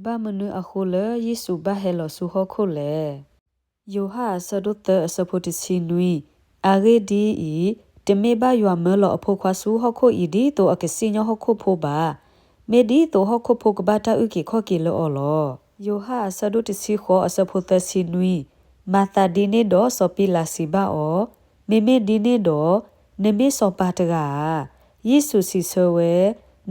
ဘၣ်မနုၤအဃိလၢယ့ၣ်ၡူးဘၣ်ဟဲလီၤဆူဟီၣ်ခိၣ်လဲၣ်. ယိၤဟၣ်အဆၢဒိၣ်သၢအဆၢဖိတဆံနွံ, အဂ့ၢ်ဒ်အံၤ, တမ့ၢ်ဘၣ်ယွၤမၢလီၤအဖိခွါဆူဟီၣ်ခိၣ်အံၤဒ်သိးအကစံၣ်ညီၣ်ဟီၣ်ခိၣ်ဖိဘၣ်, မ့ၢ်ဒ်သိးဟီၣ်ခိၣ်ဖိကဘၣ်တၢ်အုၣ်က့ၤခီၣ်က့ၤလၢအီၤလီၤ. ယိၤဟၣ်အဆၢဒိၣ်တဆံဃိးအဆၢဖိသၢဆံနွံ, မၤသးဒ်န့ၣ်ဒီးစီၤပံၤလးစံးဘၣ်အီၤ, မ့မ့ၢ်ဒ်န့ၣ်ဒီး, နမ့ၢ်စီၤပၤတဂၤဧါ. ယ့ၣ်ၡူးစံးဆၢဝဲ,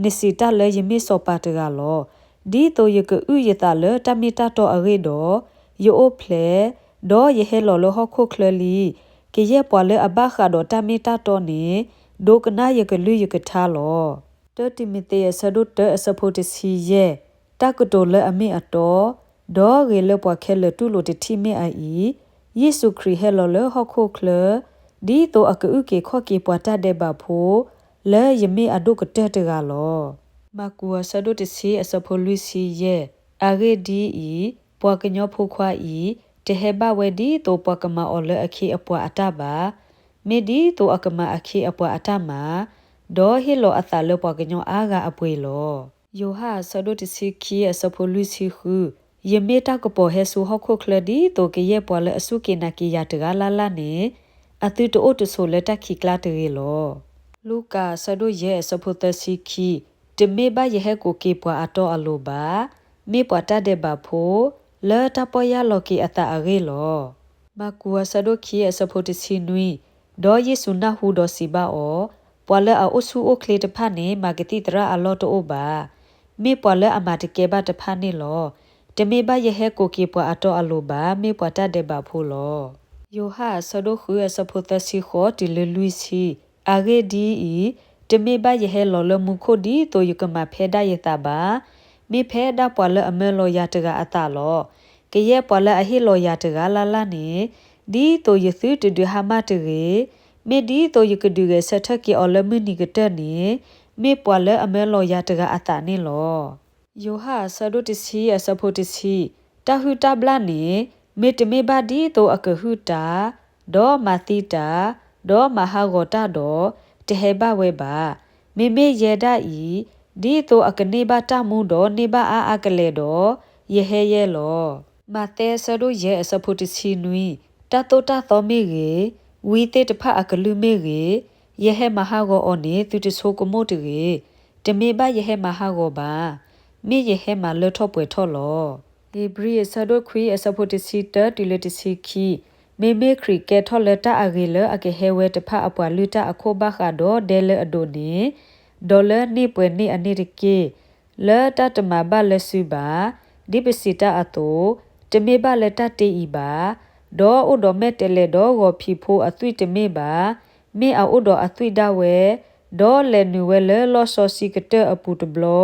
နစံးတၢ်လၢယမ့ၢ်စီၤပၤတဂၤလီၤ. ဒ်သိးယကအုၣ်ယသးလၢတၢ်မ့ၢ်တၢ်တီအဂ့ၢ်ဒီး, ယအိၣ်ဖျဲၣ်, ဒီးယဟဲလီၤလၢဟီၣ်ခိၣ်ချၢလံ. ကယဲၢ်ပှၤလၢအဘၣ်ဃးဒီးတၢ်မ့ၢ်တၢ်တီန့ၣ်, ဒိကနၣ်ယကလုၢ်ယကထါလီၤ. တၢတံၤမသ့းအဆၢဒိၣ်တၢအဆၢဖိတဆံယဲၢ်, တၢ်ကတိၤလၢအမ့ၢ်အတီ, ဒီးဂ့ၤလၢပှၤခဲလၢာ်တူၢ်လိာ်တထံၣ်မ့ၢ်အအံၤ, ယ့ၣ်ၡူးခရံာ်ဟဲလီၤလၢဟီၣ်ခိၣ်ချၢ, ဒ်သိးအကအုၣ်က့ၤခီၣ်က့ၤပှၤတၢ်ဒဲးဘးဖိ, လၢယမ့ၢ်အဒိၣ်ကတၢၢ်တဂၤလီၤ. မၢ်ကူးအဆၢဒိၣ်တဆံအဆၢဖိလွံၢ်ဆံယဲၢ်, အဂ့ၢ်ဒ်အံၤ, ပှၤကညီဖိခွါအံၤ, တဟဲဘၣ်ဝဲဒ်သိးပှၤကမၤအီၤလၢအခ့အပှၤအတၢ်ဘၣ်, မ့ၢ်ဒ်သိးအကမၤအခ့အပှၤအတၢ်မၤ, ဒီးဟ့ၣ်လီၤအသးလၢပှၤကညီအါဂၤအပှ့ၤလီၤ. ယိၤဟၣ်အဆၢဒိၣ်တဆံခံအဆၢဖိလွံၢ်ဆံဃု, ယမ့ၢ်တၢ်ကပီၤဟဲဆူဟီၣ်ခိၣ်ချၢဒ်သိးကယဲၢ်ပှၤလၢအစူၢ်က့ၤနာ်က့ၤယၤတဂၤလၢ်လၢ်န့ၣ်, အသုတအိၣ်တဆိးလၢတၢ်ခံးကျါတဂ့ၤလီၤ. လူၤကၣ်အဆၢဒိၣ်ယဲၢ်အဆၢဖိသၢဆံခံ, တမ့ၢ်ဘၣ်ယဟဲကိးက့ၤပှၤအတီအလိၤဘၣ်, မ့ၢ်ပှၤတၢ်ဒဲးဘးဖိ, လၢတၢ်ပီၢ်ယၢ်လီၤက့ၤအသးအဂ့ၢ်လီၤ. မၢ်ကူးအဆၢဒိၣ်ခံအဆၢဖိတဆံနွံ, ဒီးယ့ၣ်ၡူးနၢ်ဟူဒီးစံးဘၣ်အီၤ, ပှၤလၢအအိၣ်ဆူၣ်အိၣ်ချ့တဖၣ်န့ၣ် မၤကသံၣ်သရၣ်အလီၢ်တအိၣ်ဘၣ်, မ့ၢ်ပှၤလၢအမၤတကဲဘၣ်တဖၣ်န့ၣ်လီၤ. တမ့ၢ်ဘၣ်ယဟဲကိးက့ၤပှၤအတီအလိၤဘၣ်, မ့ၢ်ပှၤတၢ်ဒဲးဘးဖိလီၤ. ယိၤဟၣ်အဆၢဒိၣ်ဃုအဆၢဖိသၢဆံဃိးတုၤလၢလွံၢ်ဆံ, အဂ့ၢ်ဒ်အံၤ, တမ့ၢ်ဘၣ်ယဟဲလီၤလၢမူခိၣ်ဒ်သိးယကမၤဖဲဒၣ်ယသးဘၣ်, မ့ၢ်ဖဲဒၣ်ပှၤလၢအမၢလီၤယၤတဂၤအသးလီၤ. ကယဲၢ်ပှၤလၢအဟ့ၣ်လီၤယၤတဂၤလၢ်လၢ်န့ၣ်, ဒ်သိးယသုတဒုးဟါမၢ်တဂ့ၤ, မ့ၢ်ဒ်သိးယကဒုးဂဲၤဆၢထၢၣ်က့ၤအီၤလၢမုၢ်နံၤကတၢၢ်န့ၣ်, မ့ၢ်ပှၤလၢအမၢလီၤယၤတဂၤအသးန့ၣ်လီၤ. ယိၤဟၣ်အဆၢဒိၣ်တဆံအဆၢဖိတဆံ, တၢ်ဟုၣ်တၢ်ဘျၣ်န့ၣ်, မ့တမ့ၢ်ဘၣ်ဒ်သိးအကဟုၣ်တၢ်, ဒီးမၤသံတၢ်, ဒီးမၤဟးဂီၤတၢ်ဒီး, တဟဲဘၣ်ဝဲဘၣ်. မ့မ့ၢ်ယဲဒၣ်အံၤ, ဒ်သိးအကန့ၢ်ဘၣ်တၢ်မူဒီးန့ၢ်ဘၣ်အါအါကလဲာ်ဒီး, ယဟဲယဲလီၤ. မးသဲအဆၢဒိၣ်ယဲၢ်အဆၢဖိတဆံနွံ, တၢ်သိၣ်တၢ်သီမ့ၢ်ဂ့ၤ, ဝံသ့ၣ်တဖၣ်အကလုၢ်မ့ၢ်ဂ့ၤ, ယဟဲမၤဟးဂီၤအီၤန့ၣ် သုတဆိကမိၣ်တဂ့ၤ. တမ့ၢ်ဘၣ်ယဟဲမၤဟးဂီၤဘၣ်. မ့ၢ်ယဟဲမၤလၢထီၣ်ပှဲၤထီၣ်လီၤ. ဧ့ၤဘြံၤအဆၢဒိၣ်ခွံအဆၢဖိတဆံတၢတုၤလၢတဆံခံ, မ့မ့ၢ်ခရံာ်ကဲထီၣ်လၢတၢ်အဂ့ၤလၢအကဟဲဝဲတဖၣ်အပှၤလုၢ်တၢ်အခိၣ်ဘၣ်ဃးဒီးဒဲလၢအဒိးန့ၣ်, ဒီးလၢန့ၢ်ပှဲၤန့ၢ်အန့ၣ်တက့ၢ်. လၢတၢ်တမၤဘၣ်လၢစုဘၣ်, ဒ်ပစံးတၢ်အသိး, တမ့ၢ်ဘၣ်လၢတၢ်တ့အံၤဘၣ်. ဒီးအိၣ်ဒီးမဲာ်တဲးလဲးဒီးဂီၤဖံးဖိအသွံၣ်တမ့ၢ်ဘၣ်, မ့ၢ်အအိၣ်ဒီးအသွံၣ်ဒၣ်ဝဲ, ဒီးလဲၤနုာ်ဝဲလၢလီၢ်စီဆှံကတၢၢ်အပူၤတဘျီ,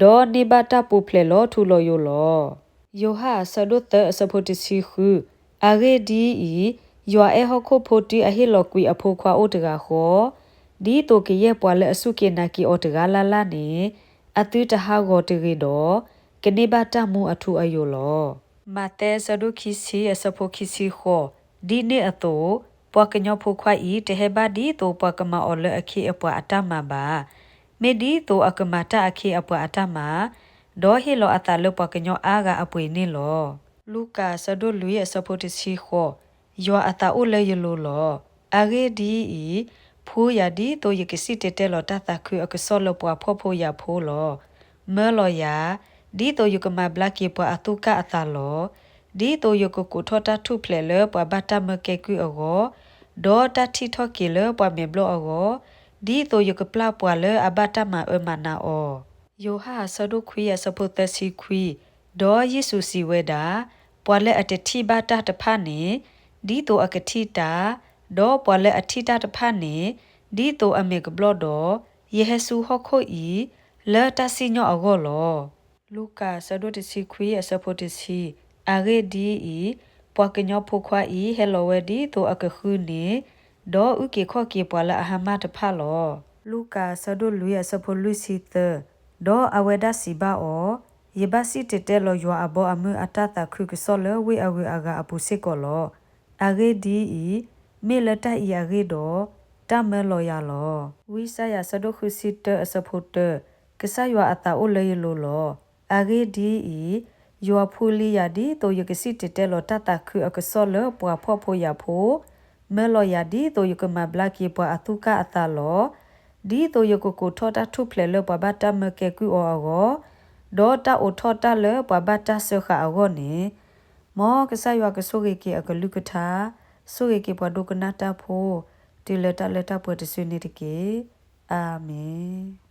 ဒီးန့ၢ်ဘၣ်တၢ်ပူၤဖျဲးလီၤထူလီၤယိာ်လီၤ. ယိၤဟၣ်အဆၢဒိၣ်သၢအဆၢဖိတဆံဃု, အဂ့ၢ်ဒ်အံၤ, ယွၤအဲၣ်ဟီၣ်ခိၣ်ဖိတုၤအဟ့ၣ်လီၤကွံာ်အဖိခွါအိၣ်တဂၤဃီ, ဒ်သိးကယဲၢ်ပှၤလၢအစူၢ်က့ၤနာ်က့ၤအီၤတဂၤလၢ်လၢ်န့ၣ်, အသုတဟးဂီၤတဂ့ၤဒီး, ကန့ၢ်ဘၣ်တၢ်မူအထူအယိာ်လီၤ. မးသဲအဆၢဒိၣ်ခံဆံအဆၢဖိခံဆံဃိး, ဒ်န့ၣ်အသိး, ပှၤကညီဖိခွါအံၤတဟဲဘၣ်ဒ်သိးပှၤကမၤအီၤလၢအခ့အပှၤအတၢ်မၤဘၣ်, မ့ၢ်ဒ်သိးအကမၤတၢ်အခ့အပှၤအတၢ်မၤ, ဒီးဟ့ၣ်လီၤအသးလၢပှၤကညီအါဂၤအပှ့ၤန့ၣ်လီၤ. လူၤကၣ်အဆၢဒိၣ်လွံၢ်အဆၢဖိတဆံဃိး, ယွၤအသးအိၣ်လၢယလိၤလီၤ. အဂ့ၢ်ဒ်အံၤ, ဖှူယၤဒ်သိးယကစံၣ်တဲၤတဲလီၤတၢ်သးခုအကစီၣ်လၢပှၤဖှီၣ်ဖိယာ်ဖိလီၤ. မၢလီၤယၤ, ဒ်သိးယကမၤဘျါက့ၤပှၤအသူၣ်ကၢ်အသးလီၤ. ဒ်သိးယကကိးထီၣ်တၢ်ထူၣ်ဖျဲးလၢပှၤဘၣ်တၢ်မၢကဲကုၢ်အဂီၢ်, ဒီးတၢ်ထံၣ်ထီၣ်က့ၤလၢပှၤမဲာ်ဘျီၣ်အဂီၢ်, ဒ်သိးယကပျၢ်ပှၤလၢအဘၣ်တၢ်မၤအၢမၤနးအီၤ. ယိၤဟၣ်အဆၢဒိၣ်ခွံအဆၢဖိသၢဆံခွံ, ဒီးယ့ၣ်ၡူးစံးဝဲဒၣ်, ပှၤလၢအတထံၣ်ဘၣ်တၢ်တဖၣ်န့ၣ်, ဒ်သိးအကထံၣ်တၢ်, ဒီးပှၤလၢအထံၣ်တၢ်တဖၣ်န့ၣ်, ဒ်သိးအမဲာ်ကဘျီၣ်ဒီး, ယဟဲဆူဟီၣ်ခိၣ်အံၤ, လၢတၢ်စံၣ်ညီၣ်အဂီၢ်လီၤ. လူၤကၣ်အဆၢဒိၣ်တဆံခွံအဆၢဖိတဆံ, အဂ့ၢ်ဒ်အံၤ, ပှၤကညီဖိခွါအံၤဟဲလီၤဝဲဒ်သိးအကဃုန့ၢ်, ဒီးအုၣ်က့ၤခီၣ်က့ၤပှၤလၢအဟါမၢ်တဖၣ်လီၤ. လူၤကၣ်အဆၢဒိၣ်လွံၢ်အဆၢဖိလွံၢ်ဆံသၢ, ဒီးအဝဲဒၣ်စံးဘၣ်အီၤ, ယဘၣ်စံၣ်တဲၤတဲလီၤယွၤအဘီအမုၢ်အတၢ်သးခုကစီၣ်လၢဝ့ၢ်အဂုၤအဂၤအပူၤစ့ၢ်ကီးလီၤ. အဂ့ၢ်ဒ်အံၤ, မ့ၢ်လၢတၢ်အံၤအဂ့ၢ်ဒီး, တၢ်မၢလီၤယၤလီၤ. ဝံယၡါယၤအဆၢဒိၣ်ဃုဆံတၢအဆၢဖိတၢ, ကစၢ်ယွၤအသးအိၣ်လၢယလိၤလီၤ. အဂ့ၢ်ဒ်အံၤ, ယွၤဖှူလံယၤဒ်သိးယကစံၣ်တဲၤတဲလီၤတၢ်သးခုအကစီၣ်လၢပှၤဖှီၣ်ဖိယာ်ဖိ, မၢလီၤယၤဒ်သိးယကမၤဘျါက့ၤပှၤအသူၣ်ကၢ်အသးလီၤ. ဒ်သိးယကကိးထီၣ်တၢ်ထူၣ်ဖျဲးလၢပှၤဘၣ်တၢ်မၢကဲကုၢ်အီၤအဂီၢ်, ဒီးတၢ်အိးထီၣ်တၢ်လၢပှၤဘၣ်တၢ်စၢဃာ်အဂီၢ်န့ၣ်, မ်ကစၢ်ယွၤကဆိၣ်ဂ့ၤက့ၤအကလုၢ်ကထါ, ဆိၣ်ဂ့ၤက့ၤပှၤဒိကနၣ်တၢ်ဖိ, တုၤလၢတၢ်လၢတၢ်ပှဲၤတစုန့ၣ်တက့ၢ်. အၤမ့ၣ်.